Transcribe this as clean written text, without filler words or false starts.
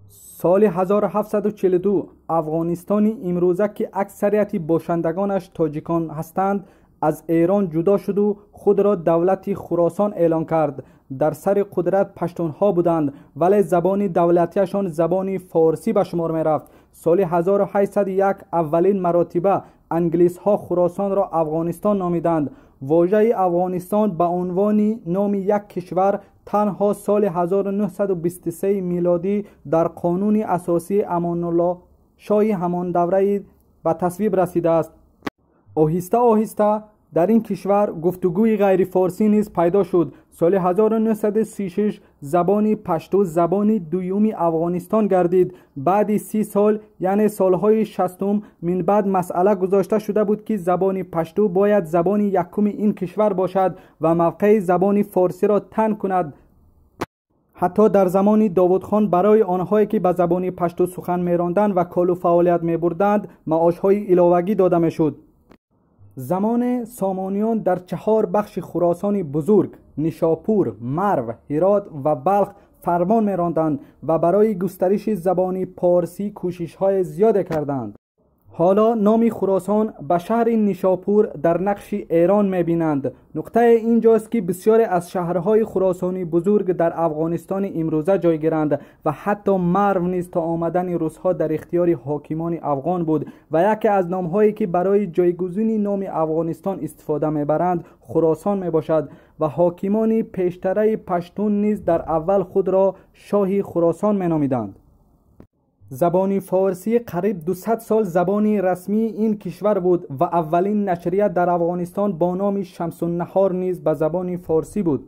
Соли 1742 Афғонистони имрӯза, ки аксарияти бошандагонаш тоҷикон ҳастанд, аз Эрон ҷудо шуду худро давлати Хуросон эълон кард. Дар сари қудрат паштунҳо буданд, вале забони давлатиашон забони форсӣ ба шумор мерафт. Соли 1801 аввалин маротиба англисҳо Хуросонро Афғонистон номиданд. Вожаи Афғонистон ба унвони номи як кишвар танҳо соли 1923 милодӣ дар қонуни асосии Амонулло шоҳи ҳамон давраи ба тасвиб расидааст. Оҳиста оҳиста дар ин кишвар гуфтугӯи ғайрифорсӣ низ пайдо шуд. Соли 1936 забони пашту забони дуюми Афғонистон гардид. Баъди 30 сол, яъне солҳои 60-ум, минбаъд масъала гузошта шуда буд, ки забони пашту бояд забони якуми ин кишвар бошад ва мавқеи забони форсиро танг кунад. Ҳатто дар замони Довудхон барои онҳое, ки ба забони пашту сухан меронданд ва кору фаъолият мебурданд, маошҳои иловагӣ дода мешуд. Замоне Сомониён дар чаҳор бахши Хуросони бузург Нишопур, Марв, Ҳирот ва Балх фармон меронданд ва барои густариши забони порсӣ кӯшишҳои зиёде карданд. Ҳоло номи Хуросон ба шаҳри Нишопур дар нақши Эрон мебинанд. Нуқтаи инҷост, ки бисёре аз шаҳрҳои Хуросони бузург дар Афғонистони имрӯза ҷойгиранд ва ҳатто Марв низ то омадани русҳо дар ихтиёри ҳокимони афғон буд ва яке аз номҳое, ки барои ҷойгузини номи Афғонистон истифода мебаранд, Хуросон мебошад ва ҳокимони пештараи паштун низ дар аввал худро шоҳи Хуросон меномиданд. Забони форсӣ қариб 200 сол забони расмии ин кишвар буд ва аввалин нашрия дар Афғонистон бо номи Шамсуннаҳор низ ба забони форсӣ буд.